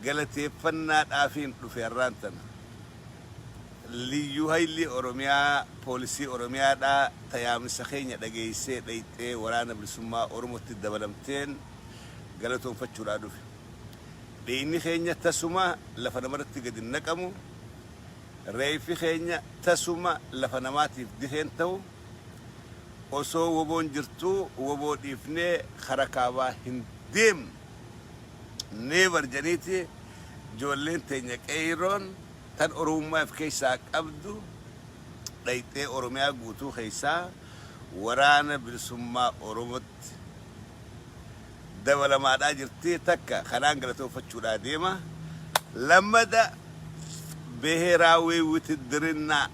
Galateeffannaadhaafiin dhufe har'aan tana. Liyyuu Haylii Oromiyaa, Poolisii Oromiyaadhaa ta yaamsa keenya dhageessee dhayxee Waraana Bilisummaa Oromootti dabalamteen galatoomfachuudhaa dhufe. Dhiigni keenya tasuma lafa namarratti gad hin naqamu. Reeffi keenya tasuma lafa namaatiif dikee hin tahu. Osoo WBOn jirtuu wbo dhiifnee kara kaabaa hin deemnu. Never janiiti joolleen teenya qeeyroon tan Oromummaa if keessaa qabdu dhayxee Oromiyaa guutuu keessaa Waraana Bilisummaa Oromotti dabalamaadhaa jirti. Takka kanaan galatoonfachuudhaa deema. Lammada Beheraawi Witiddirinnaa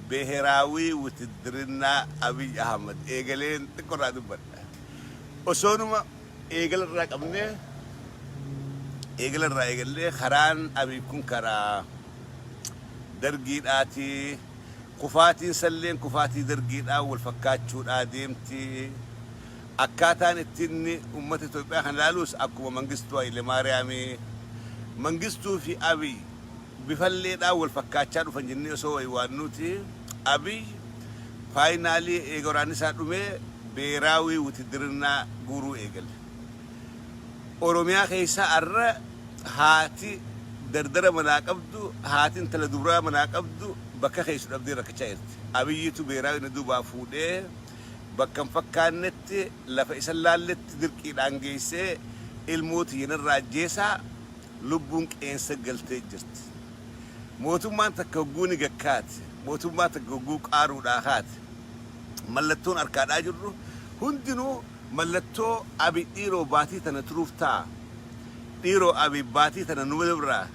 Beheraawi Witiddirinnaa Abiy Ahmad eegaleen xiqqo irraa dubbadha. Osoonuma eegala irraa qabnee eegala irraa eegallee karaan Abiy kun karaa Dargiidhaati. Kufaatiin salleen kufaatii Dargiidhaan wal fakkaachuudhaa deemti. Akkaataan itti inni ummata Itoophiyaa kana ilaaluus akkuma Mangistuu Hayilemaariyaami. Mangistuu fi Abiy bifalleedhaan wal fakkaachaa dhufan jennee osoo waywaannuuti Abiy faayinaalii eega waraanni isaa dhumee beeraawii witiddirinnaa guuruu eegale. Oromiyaa keessa arra haati dardara manaa qabdu, haati intala dubraa manaa qabdu bakka keessu dhabdee rakkachaa jirti. Abiyyitu beeraawii na duubaa fuudhee bakka hin fakkaannetti lafa isa hin laalletti dirqiidhaan geessee ilmoo tiyya narraa ajjeesaa lubbuun qeensa galtee jirti. Mootummaan takka hogguu ni gakkaate, mootummaa takka hogguu qaaruudhaa kaate, mallattoon arkaadhaa jirru hundinuu mallattoo Abiy dhiiroo baatii tana turuuf ta'a. Dhiiroo Abiy baatii tana numa dabraa.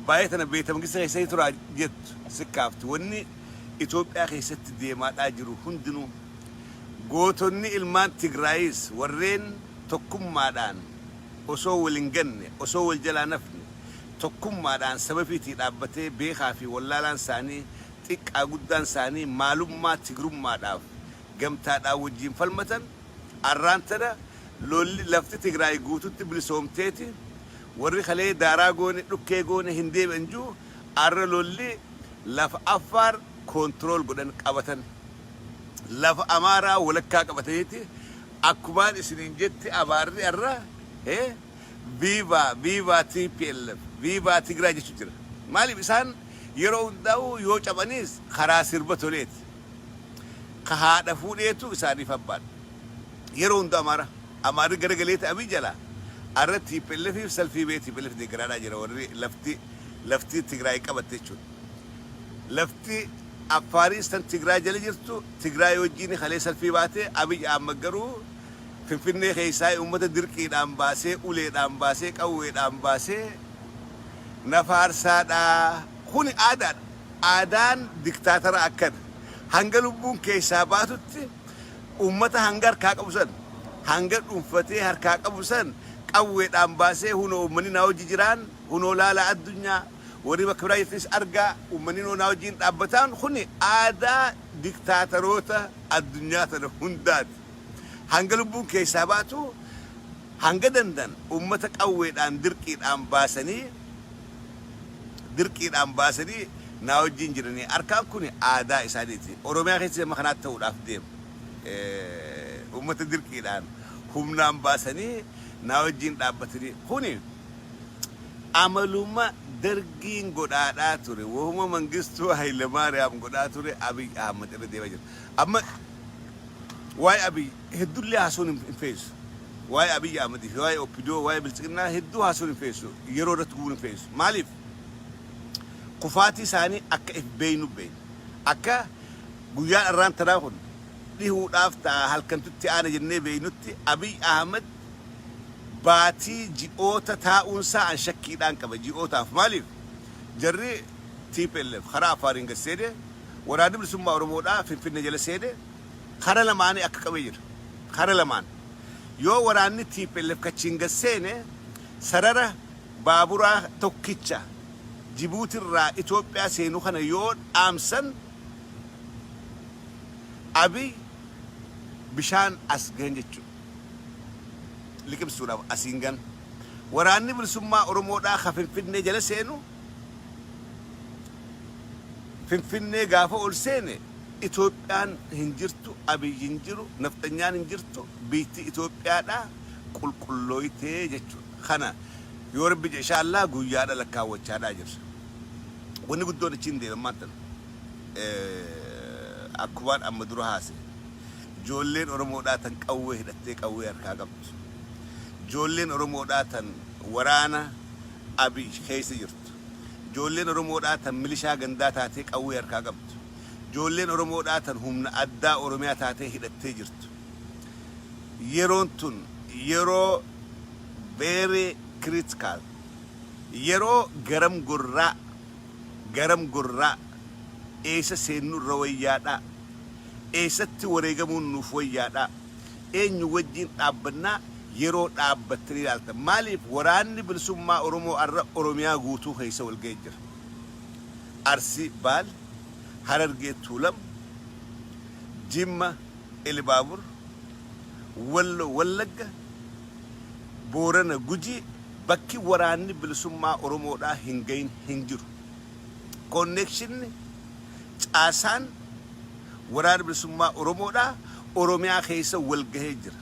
Baay'ee tana beeta mangista keessa turaa jettu si kaafti. Wanni Itoophiyaa keessatti deemaadhaa jiru hundinuu gootonni ilmaan Tigraayis warreen tokkummaadhaan osoo wal hin ganne, osoo wal jalaa hin hafne, tokkummaadhaan saba fiitii dhaabbatee beekaa fi wallaalaan isaanii, xiqqaa guddaan isaanii maalummaa Tigrummaadhaaf gamtaadhaan wajjiin falmatan, arraan tana lolli lafti Tigraay guututti bilisoomteeti, warri kalee daaraa goone, dhukkee goone hin deebi'an ji'u, arra lolli lafa Affaar control godhan qabatan. Lafa Amaaraa walakkaa qabataniiti akkumaan isiniin jetti Amaarri arra Viva Viva tplf Viva Tigraay jechu jira. Maaliif isaan yeroo hundaa'u yoo caphaniis karaa sirba toleeti. Ka haadha fuudheetu isaaniif abbaadha. Yeroo hundaa Amaara. Amaarri garagaleeti Abiy jalaa arra tplf fi salfii ba'ee tplf deeggaraadhaa jira warri lafti lafti Tigraay qabatte jechuudha. Lafti Affaariis tan Tigraay jala jirtu Tigraay wajjiin kalee salfii baate. Abiy Ahmad garuu Finfinnee keessaa uummata dirqiidhaan baasee, uleedhaan baasee, qawweedhaan baasee na faarsaadha. Kuni aadaadha. Aadaan diktaatara akkana. Hanga lubbuun keessaa baatutti uummata hanga harkaa qabu san, hanga dhuunfatee harkaa qabu san qawweedhaan baasee hunoo uummanni naa wajji jiraan, hunoo laalaa addunyaa, warri bakka biraa jirtanis argaa, uummanni hunoo naa wajjiin dhaabbataan. Kuni aadaa diktaataroota addunyaa tana hundaati. Hanga lubbuun keessaa baatu hanga dandan uummata qawweedhaan dirqiidhaan baasanii dirqiidhaan baasanii naa wajjiin jiranii harkaan. Kuni aadaa isaaniiti. Oromiyaa keessatti amma kanaatti ta'uudhaaf deema. Uummata dirqiidhaan humnaan baasanii naa wajjiin dhaabbatanii kuni amaluma Dargiin godhaadhaa ture. Wahuma Mangistuu Hayilemaariyaam godhaa ture Abiy Ahmad irra deemaa jira. Amma waa'ee Abiy heddullee haasawuun hin feesu. Waa'ee Abiy Ahmad fi waa'ee OPDO, waa'ee Biltsiginnaa hedduu haasawuun hin feesu. Yeroo irratti gubuun hin feesu. Maaliif? Kufaatii isaanii akka if beeynu beeyna. Akka guyyaan arraan tanaa kun dhihuudhaaf ta'a, halkantutti aana jennee beeynutti Abiy Ahmad baatii ji'oota taa'uunsaa an shakkiidhaan qaba ji'ootaaf. Maaliif? Jarri TPLF karaa Affaariin gad seene, Waraanni Bilisummaa Oromoodhaa Finfinnee jala seene, kara lamaanii akka qabee jira. Kara lamaan. Yoo waraanni tplf kachiin gad seene sarara baaburaa tokkicha Jibuutirraa Itoophiyaa seenu kana yoo dhaamsan Abiy bishaan as gahan jechuudha. Liqimsuudhaaf asiin gan. Waraanni bilisummaa Oromoodhaa ka Finfinnee jala seenu, Finfinnee gaafa ol seene Itoophiyaan hin jirtu, Abiy hin jiru, nafxanyaan hin jirtu, biitti Itoophiyaadhaa qulqullooytee jechuudha. Kana yoo Rabbi jedhe inshaa Allah guyyaadha lakkaawwachaadhaa jirra. Wanni guddoon achiin deeme ammaan tana akkumaan amma dura haase ijoolleen Oromoodhaa tan qawwee hidhattee qawwee harkaa qabdu. Ijoolleen Oromoodhaa tan waraana Abiy keessa jirtu. Ijoolleen Oromoodhaa tan milishaa gandaa taatee qawwee harkaa qabdu. Ijoolleen Oromoodhaa tan humna addaa Oromiyaa taatee hidhattee jirtu. Yeroon tun yeroo very critical, yeroo garam gorraa, garam gorraa, eessa seennu irra wayyaadhaa, eessatti wareegamuun nuuf wayyaadhaa, eenyu wajjiin dhaabbannaa yeroo dhaabbattanii ilaaltan. Maaliif waraanni bilisummaa Oromoo arra Oromiyaa guutuu keessa wal ga'ee jira. Arsii, Baale, Harargee, Tuulam, Jimma, Ilibaabur, Wallo, Wallagga, Boorana, Gujii bakki waraanni bilisummaa Oromoodhaa hin gahin hin jiru. Connection caasaan waraana bilisummaa Oromoodhaa Oromiyaa keessa wal gahee jira.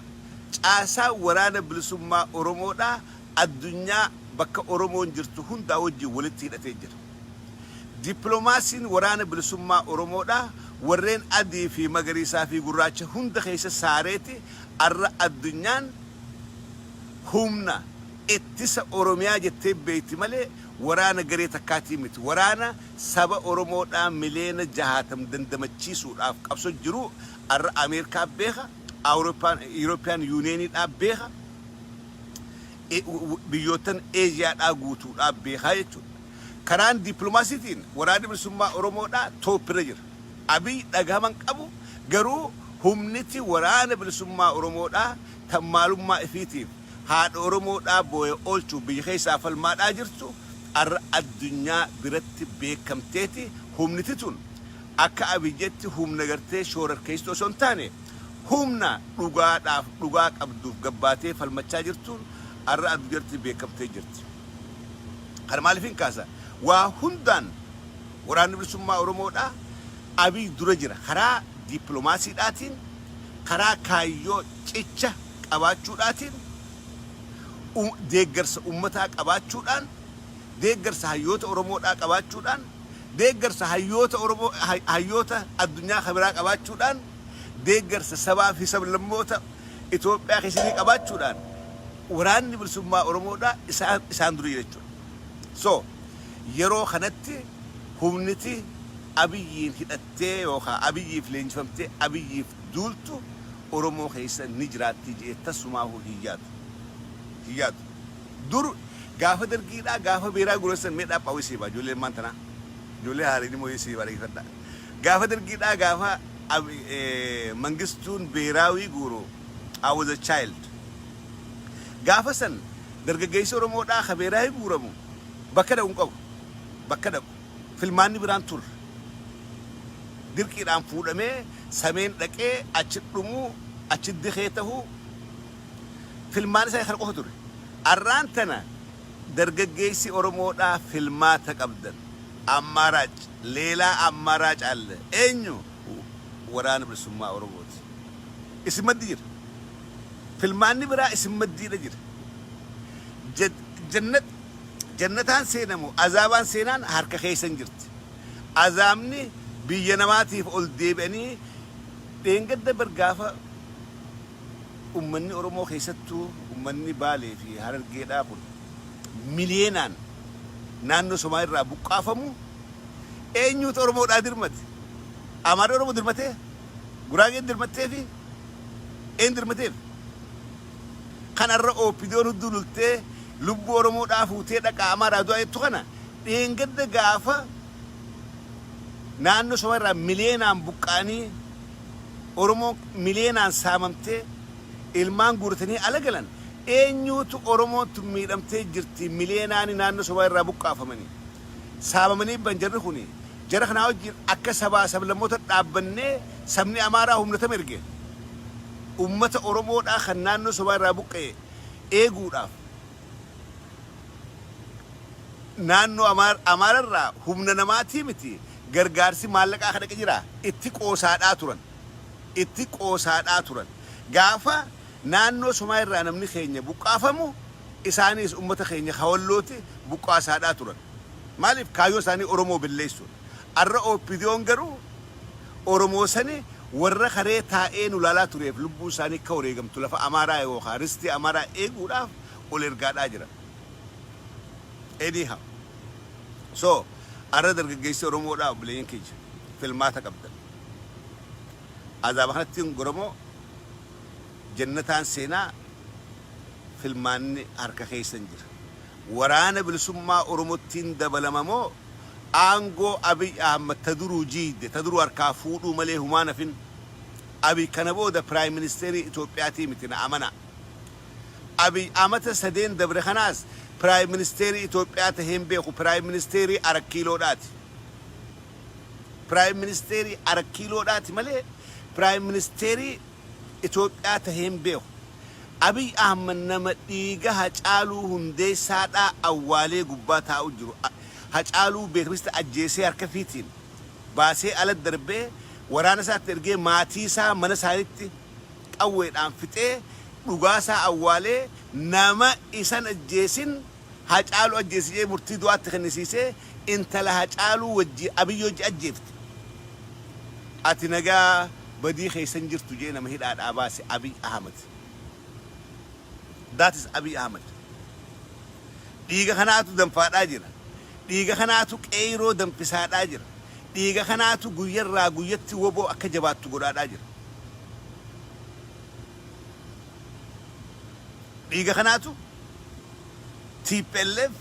Caasaan waraana bilisummaa Oromoodhaa addunyaa bakka Oromoon jirtu hundaa wajjin walitti hidhatee jira. Diplomaasiin waraana bilisummaa Oromoodhaa warreen adii fi magariisaa fi gurraacha hunda keessa saareeti arra addunyaan humna ittisa Oromiyaa jettee beekti malee waraana garee takkaatii miti. Waraana saba Oromoodhaa miliyoona jahaatam dandamachiisuudhaaf qabso jiru arra Ameerikaa beeka, European Unioniidhaa beeka, biyyoottan Eeshiyaadhaa guutuudhaa beekaa jechuudha. Karaan dippiloomaasiitiin waraanni bilisummaa Oromoodhaa top irra jira. Abiy dhagahaman qabu, garuu humniti waraana bilisummaa Oromoodhaa tan maalummaa ifiitiif haadha Oromoodhaa booya oolchuuf biyya keessaa falmaadhaa jirtu arra addunyaa biratti beekamteeti. Humniti tun akka Abiyyetti humna gartee shoorarkeessituu osoo hin taane humna dhugaadhaaf dhugaa qabduuf gabbaatee falmachaa jirtuun arra addunyaatti beekamtee jirti. Kana maaliifin kaasa? Waa hundaan waraanni bilisummaa Oromoodhaa Abiy dura jira. Karaa dippiloomaasiidhaatiin, karaa kaayyoo cicha qabaachuudhaatiin, deeggarsa ummataa qabaachuudhaan, deeggarsa hayyoota Oromoodhaa qabaachuudhaan, deeggarsa hayyoota Oromoo hayyoota addunyaa kan biraa qabaachuudhaan, deeggarsa sabaa fi sablammoota Itoophiyaa keessatti qabaachuudhaan waraanni bilisummaa Oromoodhaa isaan dura jira jechuudha. So yeroo kanatti humniti Abiyyiin hidhattee yookaan Abiyyiif leenjifamtee Abiyyiif duultu Oromoo keessa ni jiraatti jedhee tasumaahu hin yaadu. Hin yaadu. Dur gaafa dargiidhaa gaafa beeraa guurassan mee dhaaphaa siibaa ijoolleen maan tanaa. Ijoollee haariin immoo siibaa dhaggeeffadhaa. Gaafa dargiidhaa gaafa Mangistuun beeraawii guuru, I was a child. Gaafa san dargaggeessi Oromoodhaa ka beeraawii guuramu bakka dhaqu hin qabu. Bakka dhaqu. Filmaanni biraan turre. Dirqiidhaan fuudhamee sameen dhaqee achi dhumuu, achi dikee tahuu, filmaan isaa kana qofa ture. Arraan tana dargaggeessi Oromoodhaa filmaata qabdan. Ammaaraac, leelaa ammaaraac alle. Eenyu? Waraana bilisummaa Oromooti. Isin maddi jira. Filmaanni biraa isin maddiidha jira. Jannat jannataan seenamu azaabaan seenaan harka keessan jirti. Azaabni biyya namaatiif ol deebi'anii dheengadda bar gaafa ummanni Oromoo, keessattuu ummanni Baalee fi Harargeedhaa kun miliyeenaan naannoo Somaalii irraa buqqaafamu eenyuutu Oromoodhaa dirmate? Amaarri Oromoo dirmatee? Guraageen dirmattee fi een dirmateef? Kanarra OPDOn hudduu lultee lubbuu Oromoodhaa fuutee dhaqaa Amaaraa du'aa jettu kana dheengadda gaafa naannoo Somaalii irraa miliyeenaan buqqa'anii Oromoon miliyeenaan saamamtee ilmaan guuratanii ala galan eenyuutu Oromoon tun miidhamtee jirti, miliyeenaan naannoo Somaalii irraa buqqaafamanii saamamanii ban jarri kuni jara kanaa wajjin akka sabaa sablammoota dhaabbannee sabni Amaaraa humnatama erge ummata Oromoodhaa kan naannoo Somaalii irraa buqqa'e eeguudhaaf. Naannoo Amaararraa humna namaatii miti gargaarsi maallaqaa ka dhaqe jiraa? Itti qoosaadhaa turan. Itti qoosaadhaa turan. Gaafa naannoo Somaaleerraa namni keenya buqqaafamu isaaniis ummata keenya ka Wallooti buqqaasaadhaa turan. Maaliif? Kaayyoon isaanii Oromoo belleessuudha. Arra OPDOn garuu Oromoo sani warra karee taa'ee nu laalaa tureef lubbuun isaanii akka wareegamtu lafa Amaaraa yookaa ristii Amaaraa eeguudhaaf ol ergaadhaa jiran. Anyhow. So, arra dargaggeessi Oromoodhaa obboleeyyan kiyya filmaata qabdan. Azaaba kanatti hin goramoo jannataan seenaa filmaanni harka keessan jira. Waraana Bilisummaa Oromottiin dabalama moo aangoo Abiy Ahmad ta duruu jiiyde, ta duruu harkaa fuudhuu malee humaa hin hafin. Abiy kana booda Prime Ministeerii Itoophiyaatii miti na amanaa. Abiy amata sadeen dabre kanaas Prime Ministeerii Itoophiyaa tahee hin beeku, Prime Ministeerii Arakkiiloodhaati. Prime Ministeerii Arakkiiloodhaati malee Prime Ministeerii Itoophiyaa tahee hin beeku. Abiy Ahmad nama dhiiga Hacaaluu Hundeessaadhaa awwaalee gubbaa taa'u jiru. Hacaaluu beekamista ajjeesee harka fiitiin baasee ala darbee waraana isaatti ergee maatii isaa mana isaaniitti qawweedhaan fixee dhugaa isaa awwaalee nama isan ajjeesin Hacaaluu ajjeese jedhee murtii du'aatti kennisiisee intala Hacaaluu wajji Abiy wajji ajjeefte. Ati nagaa badii keessa hin jirtu jedhee nama hidhaadhaa baase Abiy Ahmed. That is Abiy Ahmed. Dhiiga kanaatu danfaadhaa jira. Dhiiga kanaatu qeeyroo danfisaadhaa jira. Dhiiga kanaatu guyyarraa guyyatti wbo akka jabaattu godhaadhaa jira. Dhiiga kanaatu tplf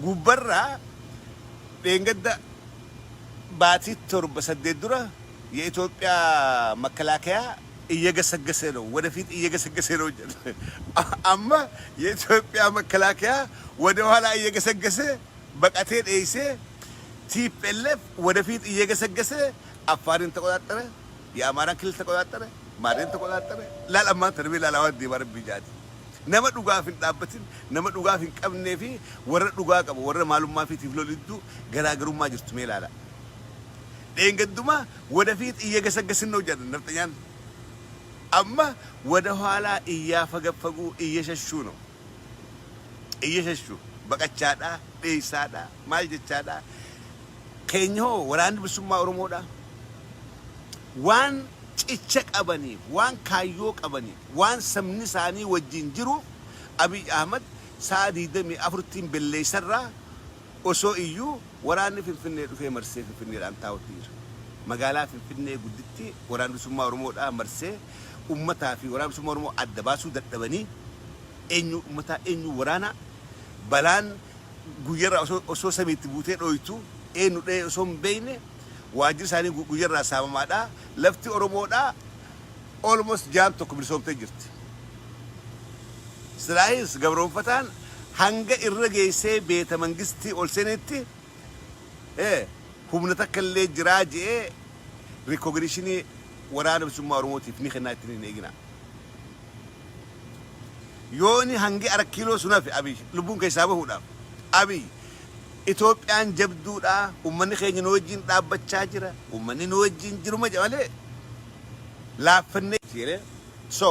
gubbarraa dheengadda baatii 7 8 dura የኢትዮጵያ መከላከያ እየገሰገሰ ነው፣ ወደፊት እየገሰገሰ ነው jedhe. Amma የኢትዮጵያ መከላከያ ወደ ኋላ እየገሰገሰ baqatee dheeysee tplf ወደፊት እየገሰገሰ አፋርን ተቆጣጠረ፣ የአማራን ክልል ተቆጣጠረ፣ ማንን ተቆጣጠረ። Laal ammaan tana mee laalaa waan deemaa rabbii jaati. Nama dhugaaf hin dhaabbatin, nama dhugaaf hin qabnee fi warra dhugaa qabu, warra maalummaa fiitiif lolu idduu garaagarummaa jirtu mee laala. Dheengadduma ወደፊት እየገሰገስን ነው jedhan nafxanyaan. Amma ወደ ኋላ እያፈገፈጉ እየሸሹ ነው። እየሸሹ baqachaadha, dheeysaadha, maal jechaadha. Keenya hoo waraanni bilisummaa Oromoodha. Waan cicha qabaniif, waan kaayyoo qabaniif, waan sabni isaanii wajjin jiruuf Abiy Ahmad sa'a 24tiin belleessarraa osoo iyyuu waraanni Finfinnee dhufee marsee Finfinneedhaan taa'utti jira. Magaalaa Finfinnee gudditti waraanni bilisummaa Oromoodhaa marsee ummataa fi waraana bilisummaa Oromoo adda baasuu dadhabanii eenyu ummataa eenyu waraanaa balaan guyyarraa osoo samiitti buutee dhooytu eenyu dha'ee osoo hin beekne waajjirri isaanii guyyarraa saamamaadha. Lafti Oromoodhaa almost jaam tokko bilisoomtee jirti. Silaahis gabroonfataan hanga irra geessee beeta mangistii ol seenetti humna takka illee jiraa je'ee recognition waraana bilisummaa Oromootiif ni kennaa ittiin hin eegina. Yooni hangi Arak Kiiloo sun hafe Abiy lubbuun keessaa bahuudhaaf Abiy Itoophiyaan jabduudha ummanni keenya nu wajjin dhaabbachaa jira ummanni nu wajjin jiruma jedha malee laaffannee jedhee so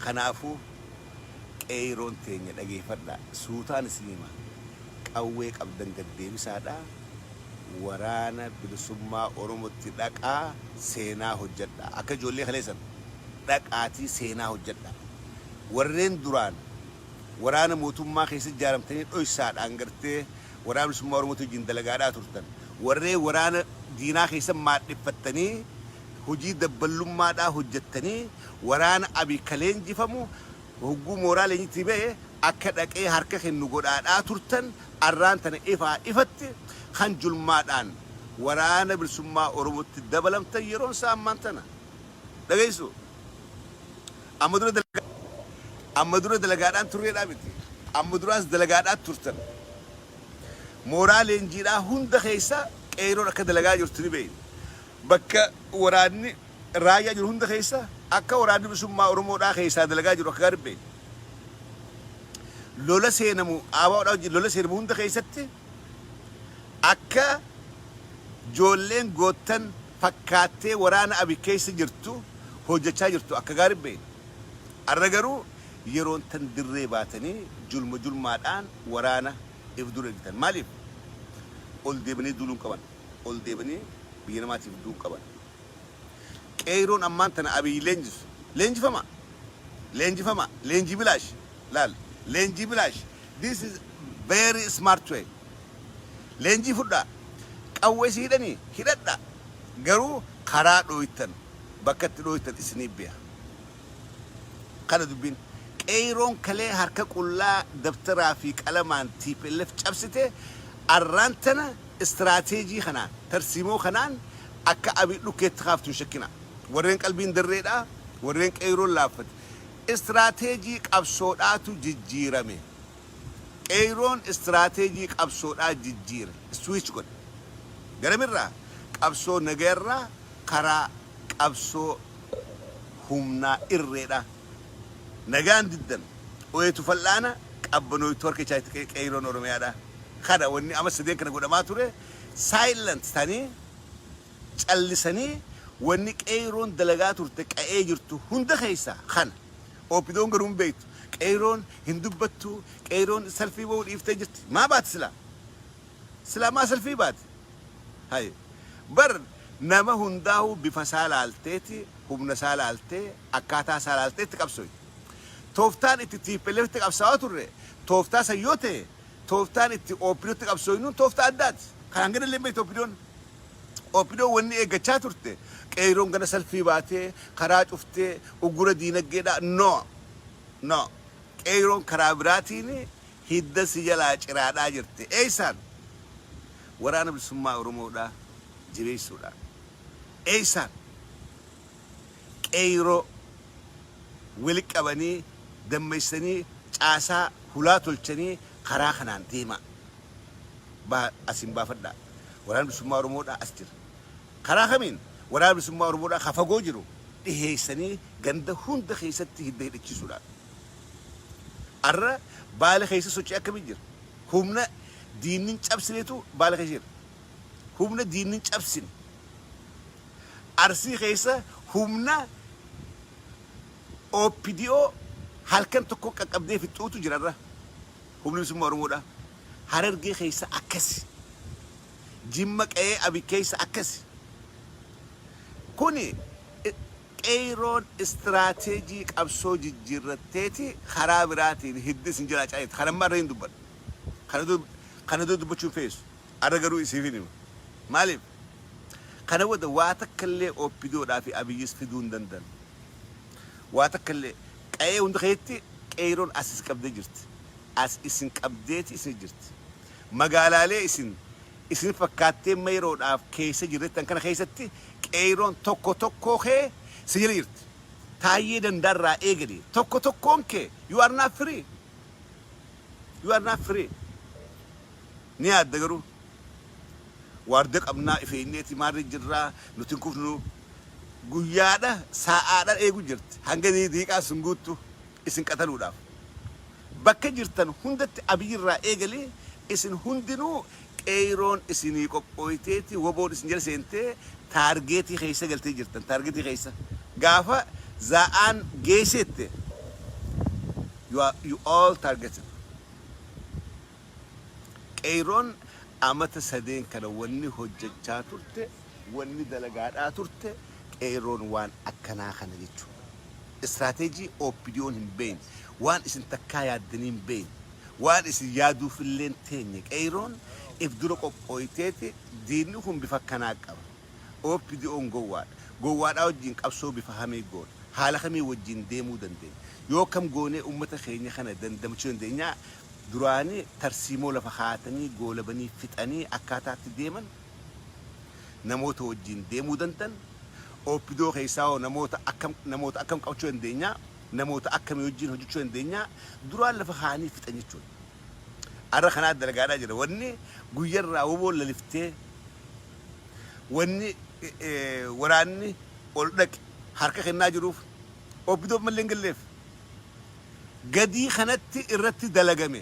kanaafuu qeeyroon teenya dhageeffadhaa suutaan isin hima qawwee qabdan gad deebisaadha waraana bilisummaa Oromotti dhaqaa seenaa hojjadhaa akka ijoollee kaleessan dhaqaatii seenaa hojjadhaa warreen duraan waraana mootummaa keessa ijaaramtanii dhoysaadhaan gartee waraana bilisummaa Oromootii wajjin dalagaadhaa turtan warreen waraana diinaa keessa maadheffattanii hojii dabballummaadhaa hojjattanii waraana Abiy ka leenjifamu hogguu mooraa leenjiitii ba'e akka dhaqee harka kennu godhaadhaa turtan arraan tana ifaa ifatti kan julmaadhaan waraana bilisummaa Oromootti dabalamtan yeroon isaa ammaan tana. Dhageessu? Amma dura dalagaa amma dura dalagaadhaan turreedhaa miti. Amma duraas dalagaadhaa turtan. Mooraa leenjiidhaa hunda keessa qeeyroon akka dalagaa jirtu ni beekna. Bakka waraanni raayyaa jiru hunda keessa akka waraanni bilisummaa Oromoodhaa keessaa dalagaa jiru akka gaarii beekna. Lola seenamu ABOdhaa wajjin lola seenamu hunda keessatti akka joolleen goottan fakkaattee waraana Abiy keessa jirtu hojjechaa jirtu akka gaarii beekna. Arra garuu yeroon tan dirree baatanii julma julmaadhaan waraana if dura ergitan. Maaliif? Ol deebanii duuluu hin qaban. Ol deebanii biyya namaatiif du'uu hin qaban. Qeeyroon ammaan tana Abiy leenjisu. Leenjifama. Leenjifama. Leenjii bilaash. Laal. Leenjii bilaash. This is very smart way. Leenjii fudhaa. Qawwee si hidhanii hidhadhaa. Garuu karaa dhooytan, bakka itti dhooytan isinii beeka. Kana dubbiin. Qeeyroon kalee harka qullaa dabtaraa fi qalamaan tplf cabsite arraan tana istiraateejii kanaan, tarsiimoo kanaan akka Abiy dhukkeetti kaaftu hin shakkinaa. Warreen qalbiin darreedhaa, warreen qeeyroon laaffate. Istiraateejii qabsoodhaatu jijjiirame. Qeeyroon istiraateejii qabsoodhaa jijjiire, switch godhe. Garamirraa? Qabsoo nagayarraa karaa qabsoo humnaa irreedhaa. Nagaan diddan, oyeetu fal'aana, qabbanooytu harka ichaatti qeeyroon Oromiyaadhaa. Kana wanni ama sadeen kana godhamaa ture silent tanii callisanii wanni qeeyroon dalagaa turte qa'ee jirtu hunda keessaa kana. OPDOn garuu hin beektu. Qeeyroon hin dubbattu, qeeyroon salfii ba'uu dhiiftee jirti. Maa baati silaa? Silaa maa salfii baati? Hay. Bar nama hundaahuu bifa isaa laalteeti, humna isaa laaltee, akkaataa isaa laaltee itti qabsooyti. Tooftaan itti tplf tti qabsaawaa turre tooftaa san yoo ta'e, tooftaan itti OPDO tti qabsooynuun tooftaa addaati. Kan hangana illee hin beektu OPDOn. OPDOn wanni eeggachaa turte qeeyroon gana salfii baatee, karaa cuftee, uggura diinaggeedhaa. No! No! Qeeyroon karaa biraatiin hidda si jalaa ciraadhaa jirti. Eessaan? Waraana Bilisummaa Oromoodhaa jabeessuudhaan. Eessaan? Qeeyroo wali qabanii, dammaysanii, caasaa hulaa tolchanii karaa kanaan deemaa. Baha asiin baafadhaa. Waraana Bilisummaa Oromoodhaa as jira. Karaa kamiin? Waraana Bilisummaa Oromoodhaa ka fagoo jiru dhiheessanii ganda hunda keessatti hidda hidhachiisuudhaan. Arra Baale keessa sochii akkamii jira? Humna diinni hin cabsinetu Baale keessa jira. Humna diinni hin cabsine. Arsii keessa humna OPDO halkan tokko qaqqabdee fixxuutu jira irra. Humni Bilisummaa Oromoodha. Harargee keessa akkasi. Jimma qe'ee Abiy keessa akkasi. Kuni qeeyroon istiraateejii qabsoo jijjiirratteeti karaa biraatiin hiddi isin jalaa caayetti. Kana amma irra hin dubbadhu. Kana dura dubbachuu hin feesu. Arra garuu isiif hin hima. Maaliif? Kana booda waa takka illee OPDOdhaa fi Abiyyis fiduu hin dandan. Waa takka illee qa'ee hunda keessatti qeeyroon as isin qabdee jirti. As isin qabdeeti isin jirti. Magaalaalee isin isin fakkaattee yeroodhaaf keessa jirrettan kana keessatti qeeyroon tokko tokkoo kee si jala jirti. Taayyee Dandaarraa eegali tokko tokkoon kee, you are not free. You are not free. Ni yaadda garuu. Waarda qabnaa ifeenyeeti maarri jirraa nuti hin kufnu, guyyaadha saa'aadha eegu jirti hanga diiqaa sun guuttu isin qataluudhaaf. Bakka jirtan hundatti Abiyyirraa eegalee isin hundinuu qeeyroon isinii qophooyteeti, woboon isin jala seentee targetii keessa galtee jirtan. Targetii keessa gaafa zaa'aan geesseette you are you all targeted. Qeeyroon amata sadeen kana wanni hojjechaa turte, wanni dalagaadhaa turte qeeyroon waan akkanaa kana jechuudha. Istiraateejii OPDOn hin beekne, waan isin takkaa yaaddanii hin beekne, waan isin yaaduufillee hin teenye qeeyroon if dura qophooyteeti diinni kun bifa akkanaa qaba. OPDOn gowwaadha. Gowwaadhaa wajjin qabsoo bifa hamii goona? Haala kamii wajjin deemuu dandeenya? Yoo kam goonee ummata keenya kana dandamachuu dandeenya? Duraanii tarsiimoo lafa kaa'atanii goolabanii fixanii akkaataatti deeman, namoota wajjin deemuu dandan, OPDO keessaa hoo namoota akkam, namoota akkam qabachuu dandeenya, namoota akkamii wajjin hojjechuu dandeenya, duraan lafa kaa'anii fixan jechuudha. Arra kanaa dalagaadhaa jira. Wanni guyyarraa woboon laliftee, wanni waraanni ol dhaqe harka kennaa jiruuf OPDO mallee hin galleef. gadii kanatti irratti dalagame.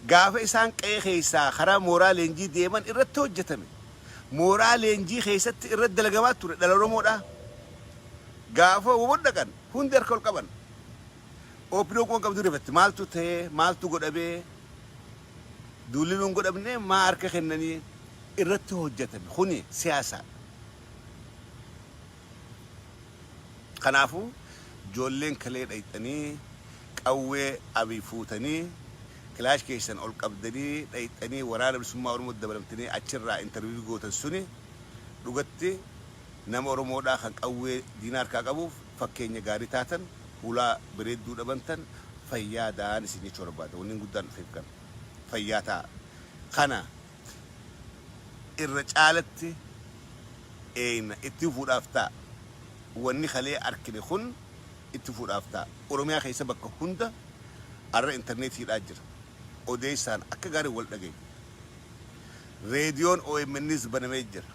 Gaafa isaan qe'ee keessaa karaa mooraa leenjii deeman irratti hojjetame. Mooraa leenjii keessatti irratti dalagamaa ture dhala Oromoodhaa. Gaafa wbo dhaqan hundi harka ol qaban. OPDOn quba hin qabdu rifatti. Maaltu ta'e? Maaltu godhamee? Duulli nuun godhamnee maa harka kennanii? Irratti hojjetame. Kuni siyaasaadha. Kanaafuu joolleen kalee dhayxanii qawwee Abiy fuutanii kilaash keessan ol qabdanii dhayxanii Waraana Bilisummaa Oromootti dabalamtanii achirraa interview gootan suni dhugatti nama Oromoodhaa kan qawwee diinaa harkaa qabuuf fakkeenya gaarii taatan hulaa bareedduu dhabantan fayyaa da'aan isin jechuu barbaada wannin guddaan dhufeef kana fayyaa ta'a kana irra caalatti eeyna itti fufuudhaaf ta'a wanni kalee arkine kun itti fufuudhaaf ta'a Oromiyaa keessa bakka hunda arra interneetiidhaa jira odeessaan akka gaarii wal dhageenya reediyoon OMNs banamee jira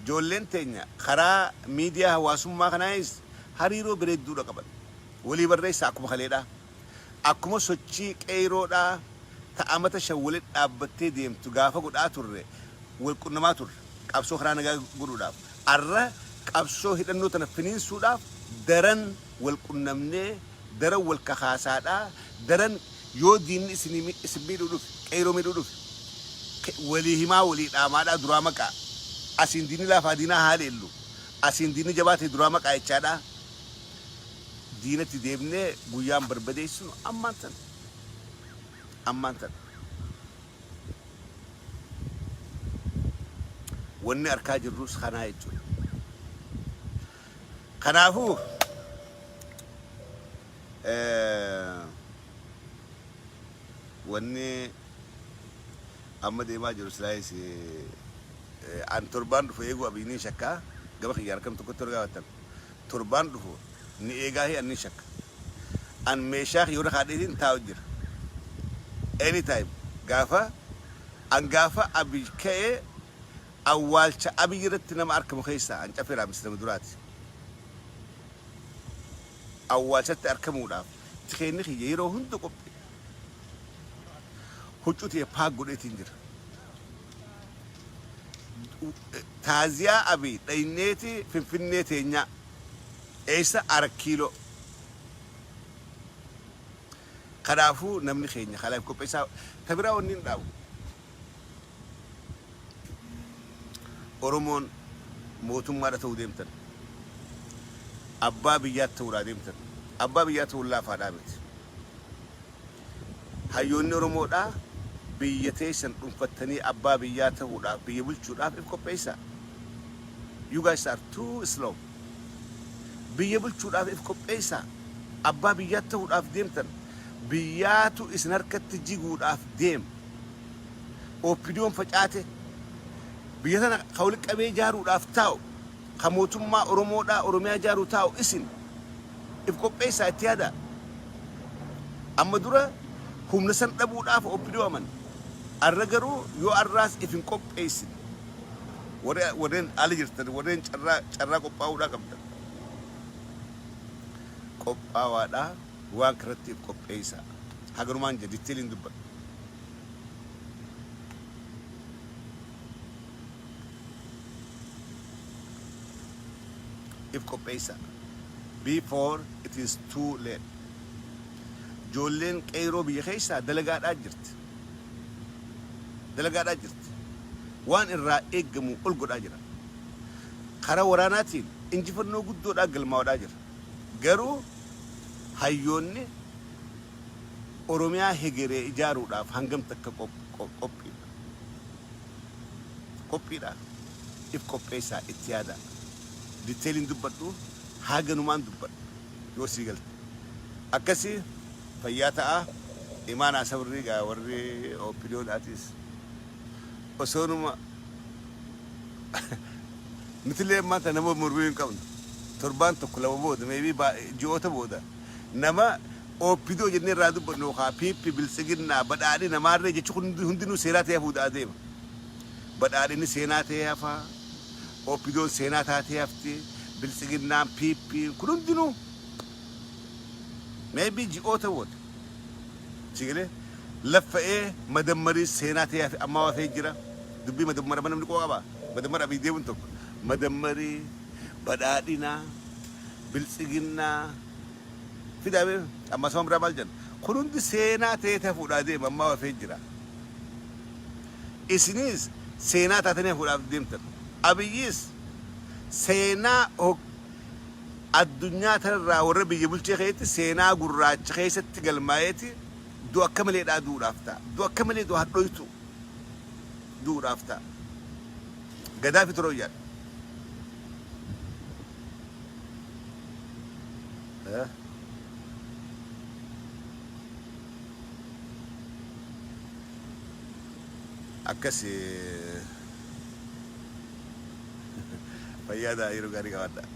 Joolleen teenya karaa miidiyaa hawaasummaa kanaayis hariiroo bereedduudha qaban. Walii barreessaa akkuma kaleedhaa. Akkuma sochii qeeyroodhaa ta amata 5 walitti dhaabbattee deemtu gaafa godhaa turre wal qunnamaa turre qabsoo karaa nagaa godhuudhaaf. Arra qabsoo hidhannoo tana finiinsuudhaaf daran wal qunnamnee daran wal kakaasaadhaa daran yoo diinni isinii isin miidhuu dhufe qeeyroo miidhuu dhufe walii himaa walii dhaamaadhaa duraa maqaa asiin diinni laafaa diinaa haa leellu asiin diinni jabaa ta'e duraa maqaa jechaadhaa diinatti deemnee guyyaan barbadeessinu ammaan tana ammaan tana wanni arkaa jirrus kanaa jechuudha kanaafuu Wanni amma deemaa jiru silaayis an torbaan dhufu eeguu Abiy niin shakka gama kiyyaan akkam tokkotti warra gaafattan torbaan dhufu ni eegaahi an niin shakka an meeshaa kiyya warra kaadheetiin taa'u jira anytime gaafa an gaafa Abiy ka'e awwaalcha Abiy irratti nama arkamu keessaa an Caffee Raammis nama duraati. Awwaalchatti arkamuudhaaf tikeenni kiyya yeroo hunda qophii. Huccuu tiyya pack godheetiin jira. Taaziyaa Abiy dhayneeti Finfinnee teenyaa. Eessa Arat Kiiloo. Kanaafuu namni keenya kalaaf qopheessaa ta biraa wanni hin dhaabu. Oromoon mootummaadha ta'uu deemtan. Abbaa biyyaatti ta'uudhaa deemtan. Abbaa biyyaa ta'uun laafaadhaa miti. Hayyoonni Oromoodhaa biyya teessan dhunfattanii abbaa biyyaa ta'uudhaaf biyya bulchuudhaaf if qopheessaa. You guys are too slow. Biyya bulchuudhaaf if qopheessaa. Abbaa biyyaa ta'uudhaaf deemtan. Biyyaatu isin harkatti jiguudhaaf deema. OPDOn facaate biyya tana ka walitti qabee ijaaruudhaaf taa'u, ka mootummaa Oromoodhaa Oromiyaa ijaaruu taa'u isin. If qopheessaa itti yaadaa. Amma dura humna san dhabuudhaaf OPDO amane. Arra garuu yoo arraas if hin qopheessine warreen ala jirtan warreen carraa carraa qophaa'uudhaa qabdan. Qophaawaadhaa waan kanatti if qopheessaa. Haganumaan jedha detail hin dubbadhu. If qopheessaa. Before it is too late. Ijoolleen qeeyroo biyya keessaa dalagaadhaa jirti. Dalagaadhaa jirti. Waan irraa eeggamu ol godhaa jira. Karaa waraanaatiin injifannoo guddoodhaa galmaa'udhaa jira. Garuu hayyoonni Oromiyaa hegeree ijaaruudhaaf hangam takka qophiidha? Qophiidha? If qopheessaa, itti yaadaa. Detail hin dubbadhu, haganumaan dubbadha yoo sii galte. Akkasi fayyaa ta'aa. Imaanaa sabrii gaa warri OPDOdhaatis osoonuma nutillee ammaan tana nama mormii hin qabnu. Torbaan tokko lama booda maybe ji'oota booda nama OPDO jennee irraa dubbannu yookaa PP, Biltsiginnaa, Badhaadhina maarree jechi kun hundinuu seenaa ta'ee hafuu adeema. Badhaadhinni seenaa ta'ee hafa, OPDOn seenaa taatee hafti, Biltsiginnaan, PP kun hundinuu Maybe ji'oota booda. Si galee laffa'ee madammarii seenaa ta'ee hafe ammaa hafee jira. Dubbii madammara namni quba qaba. Madammara Abiy deemuun tokko. Madammarii, badhaadhinaa, biltsiginnaa fidaa mee amma sama biraa maal jenna. Kun hundi seenaa ta'ee hafuudhaa deema ammaa hafee jira. Isinis seenaa taatanii hafuudhaaf deemtan. Abiyyis seenaa addunyaa tanarraa warra biyya bulchee keessatti seenaa gurraacha keessatti galmaa'eeti du'a akka maleedhaa du'uudhaaf ta'a. Du'a akka malee du'a hadhooytu du'uudhaaf ta'a. Gadaafi Torooyyaan. Akkas fayyaa ta'a yeroo gaarii qabaadhaa.